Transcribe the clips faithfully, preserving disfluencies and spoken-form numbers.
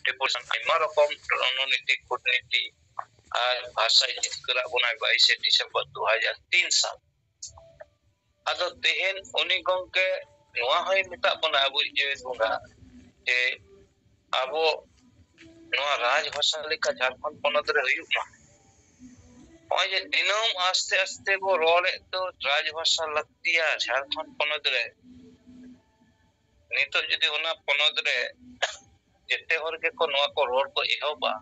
ᱰᱤᱯᱳᱨᱴᱮᱥᱚᱱ, ᱟᱭᱢᱟ ᱨᱚᱠᱚᱢ ᱨᱚᱱᱚᱱᱤᱛᱤ, ᱠᱩᱴᱱᱤᱛᱤ ᱟᱨ ᱵᱷᱟᱥᱟᱭ ᱡᱤᱛᱠᱟᱹᱨᱟᱜ ᱵᱚᱱᱟᱭ ᱵᱟᱭᱤᱥᱮ ᱰᱤᱥᱮᱢᱵᱚᱨ ᱫᱩ ᱦᱟᱡᱟᱨ ᱛᱤᱱ ᱥᱟᱞ᱾ ᱟᱫᱚ ᱛᱮᱦᱮᱧ ᱩᱱᱤ ᱜᱚᱢᱠᱮ ᱱᱚᱣᱟ ᱦᱚᱸᱭ ᱢᱮᱛᱟᱜ ᱵᱚᱱᱟ, ᱟᱵᱚᱭᱤᱡ ᱡᱮᱣᱮᱫ ᱵᱚᱸᱜᱟ, ᱡᱮ ᱟᱵᱚ ᱱᱚᱣᱟ ᱨᱟᱡᱽ ᱵᱷᱟᱥᱟ ᱞᱮᱠᱟ ᱡᱷᱟᱲᱠᱷᱚᱸᱰ ᱯᱚᱱᱚᱛ ᱨᱮ ᱦᱩᱭᱩᱜ ᱢᱟ᱾ ᱱᱚᱜᱼᱚᱭ ᱡᱮ ᱫᱤᱱᱟᱹᱢ ᱟᱥᱛᱮ ᱟᱥᱛᱮ ᱵᱚ ᱨᱚᱲᱮᱫ ᱫᱚ ᱨᱟᱡᱽ ᱵᱷᱟᱥᱟ ᱞᱟᱹᱠᱛᱤᱭᱟ ᱡᱷᱟᱲᱠᱷᱚᱸᱰ ᱯᱚᱱᱚᱛ ᱨᱮ, ᱱᱤᱛᱚᱜ ᱡᱩᱫᱤ ᱚᱱᱟ ᱯᱚᱱᱚᱛ ᱨᱮ ᱡᱮᱛᱮ ᱦᱚᱲ ᱜᱮᱠᱚ ᱱᱚᱣᱟ ᱠᱚ ᱨᱚᱲ ᱠᱚ ᱮᱦᱚᱵᱟ,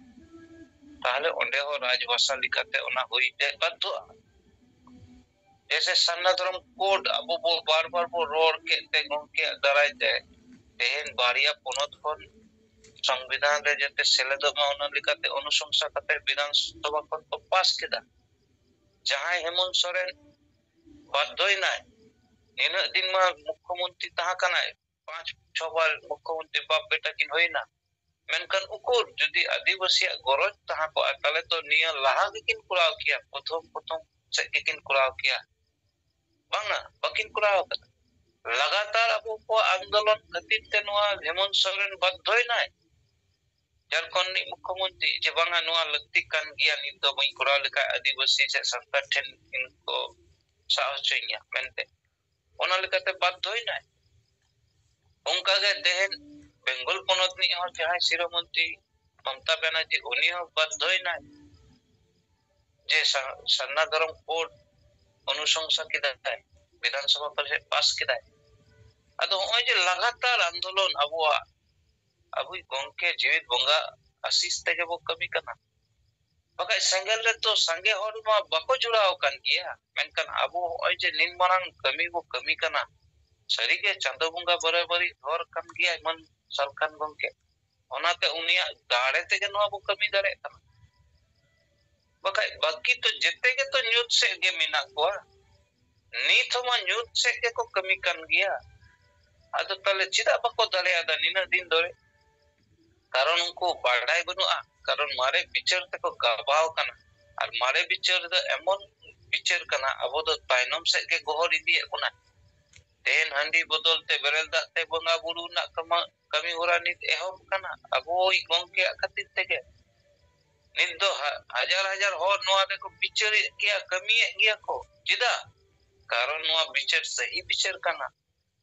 ᱛᱟᱦᱞᱮ ᱚᱸᱰᱮ ᱦᱚᱸ ᱨᱟᱡᱽ ᱵᱷᱟᱥᱟ ᱞᱮᱠᱟᱛᱮ ᱚᱱᱟ ᱦᱩᱭ ᱛᱮ ᱵᱟᱫᱽᱫᱷᱚᱜᱼᱟ᱾ ᱡᱮᱭᱥᱮ ᱥᱟᱨᱱᱟ ᱫᱷᱚᱨᱚᱢ ᱠᱳᱰ ᱟᱵᱚ ᱵᱚ ᱵᱟᱨ ᱵᱟᱨ ᱵᱚ ᱨᱚᱲ ᱠᱮᱫ ᱛᱮ ᱜᱚᱢᱠᱮᱭᱟᱜ ᱫᱟᱨᱟᱭ ᱛᱮ ᱛᱮᱦᱮᱧ ᱵᱟᱨᱭᱟ ᱯᱚᱱᱚᱛ ᱠᱷᱚᱱ ᱥᱚᱝᱵᱤᱫᱷᱟᱱ ᱨᱮ ᱡᱟᱛᱮ ᱥᱮᱞᱮᱫᱚᱜ ᱢᱟ, ᱚᱱᱟ ᱞᱮᱠᱟᱛᱮ ᱚᱱᱩᱥᱚᱝᱥᱟ ᱠᱟᱛᱮ ᱵᱤᱫᱷᱟᱱ ᱥᱚᱵᱷᱟ ᱠᱷᱚᱱ ᱠᱚ ᱯᱟᱥ ᱠᱮᱫᱟ᱾ ᱡᱟᱦᱟᱸᱭ ᱦᱮᱢᱚᱱᱛ ᱥᱚᱨᱮᱱ ᱵᱟᱫᱽᱫᱷᱚᱭᱮᱱᱟᱭ, ᱱᱤᱱᱟᱹᱜ ᱫᱤᱱ ᱢᱟ ᱢᱩᱠᱠᱷᱚᱢᱚᱱᱛᱨᱤ ᱛᱟᱦᱮᱸ ᱠᱟᱱᱟᱭ, ᱯᱟᱸᱪ ᱪᱷᱚ ᱵᱟᱨ ᱢᱩᱠᱠᱷᱚᱢᱚᱱᱛᱨᱤ ᱵᱟᱯ ᱵᱮᱴᱟ ᱠᱤᱱ ᱦᱩᱭᱱᱟ, ᱢᱮᱱᱠᱷᱟᱱ ᱩᱠᱩᱨ ᱡᱩᱫᱤ ᱟᱹᱫᱤᱵᱟᱹᱥᱤᱭᱟᱜ ᱜᱚᱨᱚᱡᱽ ᱛᱟᱦᱮᱸ ᱠᱚᱜᱼᱟ, ᱛᱟᱦᱞᱮ ᱛᱚ ᱱᱤᱭᱟᱹ ᱞᱟᱦᱟ ᱜᱮᱠᱤᱱ ᱠᱚᱨᱟᱣ ᱠᱮᱭᱟ, ᱯᱨᱚᱛᱷᱚᱢ ᱯᱨᱚᱛᱷᱚᱢ ᱥᱮᱫ ᱜᱮᱠᱤᱱ ᱠᱚᱨᱟᱣ ᱠᱮᱭᱟ᱾ ᱵᱟᱝᱟ, ᱵᱟᱹᱠᱤᱱ ᱠᱚᱨᱟᱣ ᱠᱟᱫᱟ᱾ ᱞᱟᱜᱟᱛᱟᱨ ᱟᱵᱚ ᱠᱚᱣᱟᱜ ᱟᱱᱫᱳᱞᱚᱱ ᱠᱷᱟᱹᱛᱤᱨ ᱛᱮ ᱱᱚᱣᱟ ᱦᱮᱢᱚᱱᱛ ᱥᱚᱨᱮᱱ ᱵᱟᱫᱽᱫᱷᱚᱭᱮᱱᱟᱭ, ᱡᱷᱟᱲᱠᱷᱚᱸᱰ ᱨᱤᱱᱤᱡ ᱢᱩᱠᱠᱷᱚᱢᱚᱱᱛᱨᱤ, ᱡᱮ ᱵᱟᱝᱟ, ᱱᱚᱣᱟ ᱞᱟᱹᱠᱛᱤ ᱠᱟᱱ ᱜᱮᱭᱟ, ᱱᱤᱛ ᱫᱚ ᱵᱟᱹᱧ ᱠᱚᱨᱟᱣ ᱞᱮᱠᱷᱟᱱ ᱟᱹᱫᱤᱵᱟᱹᱥᱤ ᱥᱮ ᱥᱟᱱᱛᱟᱲ ᱴᱷᱮᱱ ᱠᱤᱱ ᱠᱚ ᱥᱟᱵ ᱦᱚᱪᱚᱧᱟ ᱢᱮᱱᱛᱮ᱾ ᱚᱱᱟ ᱞᱮᱠᱟᱛᱮ ᱵᱟᱫᱽᱫᱷᱚᱭᱮᱱᱟᱭ᱾ ᱚᱱᱠᱟᱜᱮ ᱛᱮᱦᱮᱧ ᱵᱮᱝᱜᱚᱞ ᱯᱚᱱᱚᱛ ᱨᱤᱱᱤᱡ ᱦᱚᱸ ᱡᱟᱦᱟᱸᱭ ᱥᱤᱨᱟᱹ ᱢᱚᱱᱛᱨᱤ ᱢᱚᱢᱚᱛᱟ ᱵᱟᱱᱟᱨᱡᱤ, ᱩᱱᱤ ᱦᱚᱸ ᱵᱟᱫᱽᱫᱷᱚᱭᱮᱱᱟᱭ ᱡᱮ ᱥᱟ-, ᱥᱟᱨᱱᱟ ᱫᱷᱚᱨᱚᱢ ᱠᱳᱰ ᱚᱱᱩᱥᱚᱝᱥᱟ ᱠᱮᱫᱟᱭ, ᱵᱤᱫᱷᱟᱱ ᱥᱚᱵᱷᱟ ᱯᱟᱨᱤᱥᱚᱫ ᱯᱟᱥ ᱠᱮᱫᱟᱭ᱾ ᱟᱫᱚ ᱦᱚᱸᱜᱼᱚᱭ ᱡᱮ ᱞᱟᱜᱟᱛᱟᱨ ᱟᱱᱫᱳᱞᱚᱱ ᱟᱵᱚᱣᱟᱜ, ᱟᱵᱚᱭᱤᱡ ᱜᱚᱢᱠᱮ ᱡᱤᱣᱮᱫ ᱵᱚᱸᱜᱟ ᱟᱥᱤᱥ ᱛᱮᱜᱮ ᱵᱚ ᱠᱟᱹᱢᱤ ᱠᱟᱱᱟ᱾ ᱵᱟᱠᱷᱟᱡ ᱥᱮᱸᱜᱮᱞ ᱨᱮᱛᱚ ᱥᱟᱸᱜᱮ ᱦᱚᱲ ᱢᱟ ᱵᱟᱠᱚ ᱡᱚᱲᱟᱣ ᱟᱠᱟᱱ ᱜᱮᱭᱟ, ᱢᱮᱱᱠᱷᱟᱱ ᱟᱵᱚ ᱦᱚᱸᱜᱼᱚᱭ ᱡᱮ ᱱᱤᱱ ᱢᱟᱨᱟᱝ ᱠᱟᱹᱢᱤ ᱵᱚ ᱠᱟᱹᱢᱤ ᱠᱟᱱᱟ, ᱥᱟᱹᱨᱤᱜᱮ ᱪᱟᱸᱫᱚ ᱵᱚᱸᱜᱟ ᱵᱟᱨᱟᱵᱟᱨᱤ ᱦᱚᱨ ᱠᱟᱱ ᱜᱮᱭᱟ ᱮᱢᱚᱱ ᱥᱟᱞᱠᱷᱟᱱ ᱜᱚᱢᱠᱮ᱾ ᱚᱱᱟᱛᱮ ᱩᱱᱤᱭᱟᱜ ᱫᱟᱲᱮ ᱛᱮᱜᱮ ᱱᱚᱣᱟ ᱵᱚ ᱠᱟᱹᱢᱤ ᱫᱟᱲᱮᱭᱟᱜ ᱠᱟᱱᱟ᱾ ᱵᱟᱠᱷᱟᱡ ᱵᱟᱹᱠᱤ ᱛᱚ ᱡᱮᱛᱮ ᱜᱮᱛᱚ ᱧᱩᱛ ᱥᱮᱫ ᱜᱮ ᱢᱮᱱᱟᱜ ᱠᱚᱣᱟ᱾ ᱱᱤᱛ ᱦᱚᱸ ᱢᱟ ᱧᱩᱛ ᱥᱮᱫ ᱜᱮᱠᱚ ᱠᱟᱹᱢᱤ ᱠᱟᱱ ᱜᱮᱭᱟ᱾ ᱟᱫᱚ ᱛᱟᱦᱞᱮ ᱪᱮᱫᱟᱜ ᱵᱟᱠᱚ ᱫᱟᱲᱮᱭᱟᱫᱟ ᱱᱤᱱᱟᱹᱜ ᱫᱤᱱ ᱫᱷᱚᱨᱮ? ᱠᱟᱨᱚᱱ ᱩᱱᱠᱩ ᱵᱟᱰᱟᱭ ᱵᱟᱹᱱᱩᱜᱼᱟ, ᱠᱟᱨᱚᱱ ᱢᱟᱨᱮ ᱵᱤᱪᱟᱹᱨ ᱛᱮᱠᱚ ᱜᱟᱵᱟᱣ ᱠᱟᱱᱟ᱾ ᱟᱨ ᱢᱟᱨᱮ ᱵᱤᱪᱟᱹᱨ ᱫᱚ ᱮᱢᱚᱱ ᱵᱤᱪᱟᱹᱨ ᱠᱟᱱᱟ, ᱟᱵᱚ ᱫᱚ ᱛᱟᱭᱱᱚᱢ ᱥᱮᱫ ᱜᱮ ᱜᱚᱦᱚᱲ ᱤᱫᱤᱭᱮᱫ ᱵᱚᱱᱟ᱾ ᱛᱮᱦᱮᱧ ᱦᱟᱺᱰᱤ ᱵᱚᱫᱚᱞ ᱛᱮ ᱵᱮᱨᱮᱞ ᱫᱟᱜ ᱛᱮ ᱵᱚᱸᱜᱟ ᱵᱩᱨᱩ ᱨᱮᱱᱟᱜ ᱠᱟᱹᱢᱤ, ᱠᱟᱹᱢᱤ ᱦᱚᱨᱟ ᱱᱤᱛ ᱮᱦᱚᱵ ᱠᱟᱱᱟ ᱟᱵᱚᱭᱤᱡ ᱜᱚᱝᱠᱮᱭᱟᱜ ᱠᱷᱟᱹᱛᱤᱨ ᱛᱮᱜᱮ᱾ ᱱᱤᱛ ᱫᱚ ᱦᱟ-, ᱦᱟᱡᱟᱨ ᱦᱟᱡᱟᱨ ᱦᱚᱲ ᱱᱚᱣᱟ ᱨᱮᱠᱚ ᱵᱤᱪᱟᱹᱨᱮᱫ ᱜᱮᱭᱟ, ᱠᱟᱹᱢᱤᱭᱮᱫ ᱜᱮᱭᱟ ᱠᱚ᱾ ᱪᱮᱫᱟᱜ? ᱠᱟᱨᱚᱱ ᱱᱚᱣᱟ ᱵᱤᱪᱟᱹᱨ ᱥᱟᱹᱦᱤ ᱵᱤᱪᱟᱹᱨ ᱠᱟᱱᱟ᱾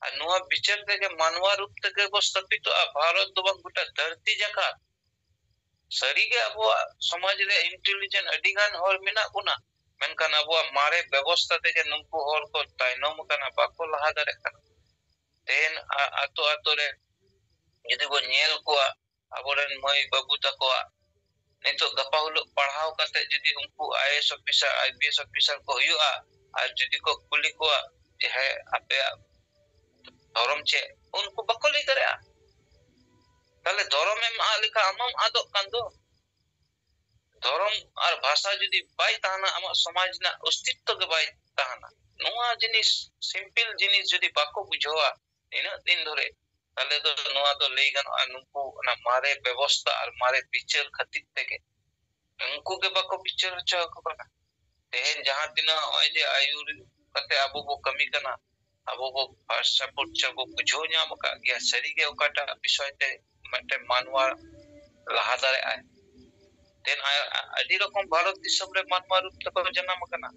ᱟᱨ ᱱᱚᱣᱟ ᱵᱤᱪᱟᱹᱨ ᱛᱮᱜᱮ ᱢᱟᱱᱣᱟ ᱨᱩᱯ ᱛᱮᱜᱮ ᱵᱚ ᱥᱛᱷᱟᱯᱤᱛᱚᱜᱼᱟ, ᱵᱷᱟᱨᱚᱛ ᱫᱚ ᱵᱟᱝ, ᱜᱚᱴᱟ ᱫᱷᱟᱹᱨᱛᱤ ᱡᱟᱠᱟᱛ᱾ ᱥᱟᱹᱨᱤᱜᱮ ᱟᱵᱚᱣᱟᱜ ᱥᱚᱢᱟᱡᱽ ᱨᱮ intelligent ᱟᱹᱰᱤ ᱜᱟᱱ ᱦᱚᱲ ᱢᱮᱱᱟᱜ ᱵᱚᱱᱟ, ᱢᱮᱱᱠᱷᱟᱱ ᱟᱵᱚᱣᱟᱜ ᱢᱟᱨᱮ ᱵᱮᱵᱚᱥᱛᱟ ᱛᱮᱜᱮ ᱱᱩᱠᱩ ᱦᱚᱲ ᱠᱚ ᱛᱟᱭᱱᱚᱢ ᱟᱠᱟᱱᱟ, ᱵᱟᱠᱚ ᱞᱟᱦᱟ ᱫᱟᱲᱮᱭᱟᱜ ᱠᱟᱱᱟ᱾ ᱛᱮᱦᱮᱧ ᱟ-, ᱟᱛᱳ ᱟᱛᱳ ᱨᱮ ᱡᱩᱫᱤ ᱵᱚᱱ ᱧᱮᱞ ᱠᱚᱣᱟ, ᱟᱵᱚᱨᱮᱱ ᱢᱟᱹᱭ ᱵᱟᱹᱵᱩ ᱛᱟᱠᱚᱣᱟᱜ ᱱᱤᱛᱚᱜ ᱜᱟᱯᱟ ᱦᱤᱞᱳᱜ ᱯᱟᱲᱦᱟᱣ ᱠᱟᱛᱮ ᱡᱩᱫᱤ ᱩᱱᱠᱩ IAS officer, IPS officer ᱠᱚ ᱦᱩᱭᱩᱜᱼᱟ, ᱟᱨ ᱡᱩᱫᱤ ᱠᱚ ᱠᱩᱞᱤ ᱠᱚᱣᱟ ᱡᱮ, "ᱦᱮᱸ, ᱟᱯᱮᱭᱟᱜ ᱫᱷᱚᱨᱚᱢ ᱪᱮᱫ?" ᱩᱱᱠᱩ ᱵᱟᱠᱚ ᱞᱟᱹᱭ ᱫᱟᱲᱮᱭᱟᱜᱼᱟ᱾ ᱛᱟᱦᱞᱮ ᱫᱷᱚᱨᱚᱢ ᱮᱢ ᱟᱫ ᱞᱮᱠᱷᱟᱱ ᱟᱢ ᱦᱚᱸᱢ ᱟᱫᱚᱜ ᱠᱟᱱ ᱫᱚ᱾ ᱫᱷᱚᱨᱚᱢ ᱟᱨ ᱵᱷᱟᱥᱟ ᱡᱩᱫᱤ ᱵᱟᱭ ᱛᱟᱦᱮᱱᱟ, ᱟᱢᱟᱜ ᱥᱚᱢᱟᱡᱽ ᱨᱮᱱᱟᱜ ᱚᱥᱛᱤᱛᱛᱚ ᱜᱮ ᱵᱟᱭ ᱛᱟᱦᱮᱱᱟ᱾ ᱱᱚᱣᱟ ᱡᱤᱱᱤᱥ, simple ᱡᱤᱱᱤᱥ ᱡᱩᱫᱤ ᱵᱟᱠᱚ ᱵᱩᱡᱷᱟᱹᱣᱟ ᱱᱤᱱᱟᱹᱜ ᱫᱤᱱ ᱫᱷᱚᱨᱮ, ᱛᱟᱦᱞᱮ ᱫᱚ ᱱᱚᱣᱟ ᱫᱚ ᱞᱟᱹᱭ ᱜᱟᱱᱚᱜᱼᱟ, ᱱᱩᱠᱩ ᱚᱱᱟ ᱢᱟᱨᱮ ᱵᱮᱵᱚᱥᱛᱟ ᱟᱨ ᱢᱟᱨᱮ ᱵᱤᱪᱟᱹᱨ ᱠᱷᱟᱹᱛᱤᱨ ᱛᱮᱜᱮ ᱩᱱᱠᱩ ᱜᱮ ᱵᱟᱠᱚ ᱵᱤᱪᱟᱹᱨ ᱦᱚᱪᱚ ᱟᱠᱚ ᱠᱟᱱᱟ᱾ ᱛᱮᱦᱮᱧ ᱡᱟᱦᱟᱸ ᱛᱤᱱᱟᱹᱜ ᱱᱚᱜᱼᱚᱭ ᱡᱮ ᱟᱹᱭᱩᱨ ᱠᱟᱛᱮ ᱟᱵᱚ ᱵᱚ ᱠᱟᱹᱢᱤ ᱠᱟᱱᱟ, ᱟᱵᱚ ᱵᱚ ᱯᱟᱥᱪᱟᱛ ᱵᱚ ᱵᱩᱡᱷᱟᱹᱣ ᱧᱟᱢ ᱟᱠᱟᱫ ᱜᱮᱭᱟ, ᱥᱟᱹᱨᱤᱜᱮ ᱚᱠᱟᱴᱟᱜ ᱵᱤᱥᱚᱭ ᱛᱮ ᱢᱤᱫᱴᱮᱱ ᱢᱟᱱᱣᱟ ᱞᱟᱦᱟ ᱫᱟᱲᱮᱭᱟᱜᱼᱟᱭ᱾ ᱛᱮᱦᱮᱧ ᱟ-, ᱟ-, ᱟᱹᱰᱤ ᱨᱚᱠᱚᱢ ᱵᱷᱟᱨᱚᱛ ᱫᱤᱥᱚᱢ ᱨᱮ ᱢᱟᱱᱣᱟ ᱨᱩᱯ ᱛᱮᱠᱚ ᱡᱟᱱᱟᱢ ᱟᱠᱟᱱᱟ᱾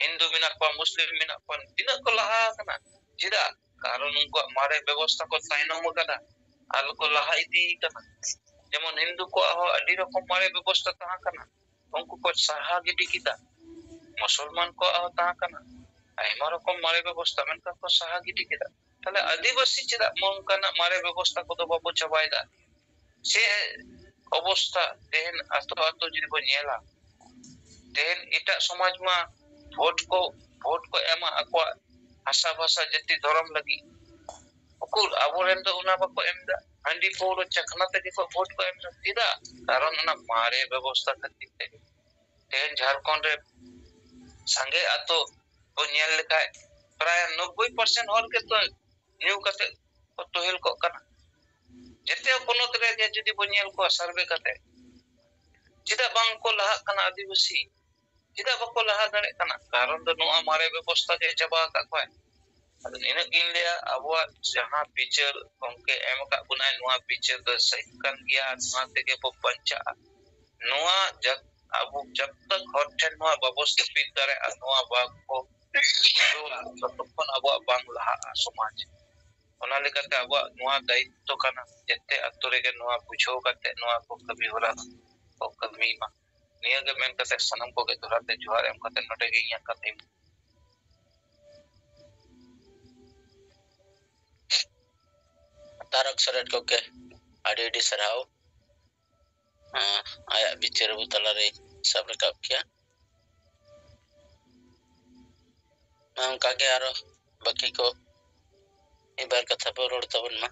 ᱦᱤᱱᱫᱩ ᱢᱮᱱᱟᱜ ᱠᱚᱣᱟ, ᱢᱩᱥᱞᱤᱢ ᱢᱮᱱᱟᱜ ᱠᱚᱣᱟ, ᱛᱤᱱᱟᱹᱜ ᱠᱚ ᱞᱟᱦᱟ ᱟᱠᱟᱱᱟ᱾ ᱪᱮᱫᱟᱜ? ᱠᱟᱨᱚᱱ ᱩᱱᱠᱩᱣᱟᱜ ᱢᱟᱨᱮ ᱵᱮᱵᱚᱥᱛᱷᱟ ᱠᱚ ᱛᱟᱭᱱᱚᱢ ᱟᱠᱟᱫᱟ᱾ ᱟᱨ ᱠᱚ ᱞᱟᱦᱟ ᱤᱫᱤ ᱠᱟᱱᱟ᱾ ᱡᱮᱢᱚᱱ ᱦᱤᱱᱫᱩ ᱠᱚᱣᱟᱜ ᱦᱚᱸ ᱟᱹᱰᱤ ᱨᱚᱠᱚᱢ ᱢᱟᱨᱮ ᱵᱮᱵᱚᱥᱛᱷᱟ ᱛᱟᱦᱮᱸ ᱠᱟᱱᱟ, ᱩᱱᱠᱩ ᱠᱚ ᱥᱟᱦᱟ ᱜᱤᱰᱤ ᱠᱮᱫᱟ᱾ ᱢᱩᱥᱚᱞᱢᱟᱱ ᱠᱚᱣᱟᱜ ᱦᱚᱸ ᱛᱟᱦᱮᱸ ᱠᱟᱱᱟ, ᱟᱭᱢᱟ ᱨᱚᱠᱚᱢ ᱢᱟᱨᱮ ᱵᱮᱵᱚᱥᱛᱷᱟ, ᱢᱮᱱᱠᱷᱟᱱ ᱠᱚ ᱥᱟᱦᱟ ᱜᱤᱰᱤ ᱠᱮᱫᱟ᱾ ᱛᱟᱦᱞᱮ ᱟᱹᱫᱤᱵᱟᱹᱥᱤ ᱪᱮᱫᱟᱜ ᱱᱚᱝᱠᱟᱱᱟᱜ ᱢᱟᱨᱮ ᱵᱮᱵᱚᱥᱛᱷᱟ ᱠᱚᱫᱚ ᱵᱟᱵᱚ ᱪᱟᱵᱟᱭᱮᱫᱟ? ᱪᱮᱫ ᱚᱵᱚᱥᱛᱷᱟ ᱛᱮᱦᱮᱧ ᱟᱛᱳ ᱟᱛᱳ ᱡᱩᱫᱤ ᱵᱚ ᱧᱮᱞᱟ, ᱛᱮᱦᱮᱧ ᱮᱴᱟᱜ ᱥᱚᱢᱟᱡᱽ ᱢᱟ ᱵᱷᱳᱴ ᱠᱚ, ᱵᱷᱳᱴ ᱠᱚ ᱮᱢᱟ ᱟᱠᱚᱣᱟᱜ ᱦᱟᱥᱟ ᱵᱷᱟᱥᱟ ᱡᱟᱹᱛᱤ ᱫᱷᱚᱨᱚᱢ ᱞᱟᱹᱜᱤᱫ᱾ ᱩᱠᱩᱨ ᱟᱵᱚᱨᱮᱱ ᱫᱚ ᱚᱱᱟ ᱵᱟᱠᱚ ᱮᱢ ᱮᱫᱟ, ᱦᱟᱺᱰᱤ ᱯᱟᱹᱣᱨᱟᱹ ᱪᱟᱠᱷᱱᱟ ᱛᱮᱜᱮ ᱠᱚ ᱵᱷᱳᱴ ᱠᱚ ᱮᱢ ᱮᱫᱟ᱾ ᱪᱮᱫᱟᱜ? ᱠᱟᱨᱚᱱ ᱚᱱᱟ ᱢᱟᱨᱮ ᱵᱮᱵᱚᱥᱛᱷᱟ ᱠᱷᱟᱹᱛᱤᱨ ᱛᱮᱜᱮ᱾ ᱛᱮᱦᱮᱧ ᱡᱷᱟᱲᱠᱷᱚᱸᱰ ᱨᱮ ᱥᱟᱸᱜᱮ ᱟᱛᱳ ᱵᱚ ᱧᱮᱞ ᱞᱮᱠᱷᱟᱡ ᱯᱨᱟᱭ ᱱᱚᱵᱵᱳᱭ percent ᱦᱚᱲ ᱜᱮᱛᱚ ᱧᱩ ᱠᱟᱛᱮ ᱠᱚ ᱛᱚᱦᱮᱞ ᱠᱚᱜ ᱠᱟᱱᱟ᱾ ᱡᱮᱛᱮ ᱯᱚᱱᱚᱛ ᱨᱮᱜᱮ ᱡᱩᱫᱤ ᱵᱚ ᱧᱮᱞ ᱠᱚᱣᱟ survey ᱠᱟᱛᱮ, ᱪᱮᱫᱟᱜ ᱵᱟᱝ ᱠᱚ ᱞᱟᱦᱟᱜ ᱠᱟᱱᱟ ᱟᱹᱫᱤᱵᱟᱹᱥᱤ? ᱪᱮᱫᱟᱜ ᱵᱟᱠᱚ ᱞᱟᱦᱟ ᱫᱟᱲᱮᱭᱟᱜ ᱠᱟᱱᱟ? ᱠᱟᱨᱚᱱ ᱫᱚ ᱱᱚᱣᱟ ᱢᱟᱨᱮ ᱵᱮᱵᱚᱥᱛᱷᱟ ᱜᱮ ᱪᱟᱵᱟ ᱟᱠᱟᱫ ᱠᱚᱣᱟᱭ᱾ ᱟᱫᱚ ᱱᱤᱱᱟᱹᱜ ᱜᱤᱧ ᱞᱟᱹᱭᱟ, ᱟᱵᱚᱣᱟᱜ ᱡᱟᱦᱟᱸ ᱵᱤᱪᱟᱹᱨ ᱜᱚᱢᱠᱮ ᱮᱢ ᱟᱠᱟᱫ ᱵᱚᱱᱟᱭ, ᱱᱚᱣᱟ ᱵᱤᱪᱟᱹᱨ ᱫᱚ ᱥᱟᱹᱦᱤ ᱠᱟᱱ ᱜᱮᱭᱟ, ᱱᱚᱣᱟ ᱛᱮᱜᱮ ᱵᱚ ᱵᱟᱧᱪᱟᱜᱼᱟ᱾ ᱱᱚᱣᱟ ᱡᱟᱛ-, ᱟᱵᱚ ᱡᱟᱵ ᱛᱟᱠ ᱦᱚᱲ ᱴᱷᱮᱱ ᱱᱚᱣᱟ ᱵᱟᱵᱚ ᱥᱛᱷᱟᱯᱤᱛ ᱫᱟᱲᱮᱭᱟᱜᱼᱟ, ᱱᱚᱣᱟ ᱵᱟᱠᱚ ᱵᱩᱡᱷᱟᱹᱣᱟ, ᱛᱚᱛᱚᱠᱷᱚᱱ ᱟᱵᱚᱣᱟᱜ ᱵᱟᱝ ᱞᱟᱦᱟᱜᱼᱟ ᱥᱚᱢᱟᱡᱽ᱾ ᱚᱱᱟ ᱞᱮᱠᱟᱛᱮ ᱟᱵᱚᱣᱟᱜ ᱱᱚᱣᱟ ᱫᱟᱭᱤᱛᱛᱚ ᱠᱟᱱᱟ, ᱡᱟᱛᱮ ᱟᱛᱳ ᱨᱮᱜᱮ ᱱᱚᱣᱟ ᱵᱩᱡᱷᱟᱹᱣ ᱠᱟᱛᱮ ᱱᱚᱣᱟ ᱠᱚ ᱠᱟᱹᱢᱤ ᱦᱚᱨᱟ ᱠᱚ ᱠᱟᱹᱢᱤ ᱢᱟ᱾ ᱱᱤᱭᱟᱹ ᱜᱮ ᱢᱮᱱ ᱠᱟᱛᱮ ᱥᱟᱱᱟᱢ ᱠᱚᱜᱮ ᱫᱚᱦᱲᱟ ᱛᱮ ᱡᱚᱦᱟᱨ ᱮᱢ ᱠᱟᱛᱮ ᱱᱚᱰᱮ ᱜᱮ ᱤᱧᱟᱹᱜ ᱠᱟᱛᱷᱟᱧ ᱛᱟᱨᱚᱠ ᱥᱚᱨᱮᱱ ᱜᱚᱢᱠᱮ, ᱟᱹᱰᱤ ᱟᱹᱰᱤ ᱥᱟᱨᱦᱟᱣ᱾ ᱟᱸ, ᱟᱭᱟᱜ ᱵᱤᱪᱟᱹᱨ ᱟᱵᱚ ᱛᱟᱞᱟᱨᱮ ᱥᱟᱵ ᱨᱟᱠᱟᱵ ᱠᱮᱭᱟ᱾ ᱢᱟ ᱚᱱᱠᱟᱜᱮ ᱟᱨᱚ ᱵᱟᱹᱠᱤ ᱠᱚ ᱢᱤᱫ ᱵᱟᱨ ᱠᱟᱛᱷᱟ ᱵᱚ ᱨᱚᱲ ᱛᱟᱵᱚᱱ ᱢᱟ᱾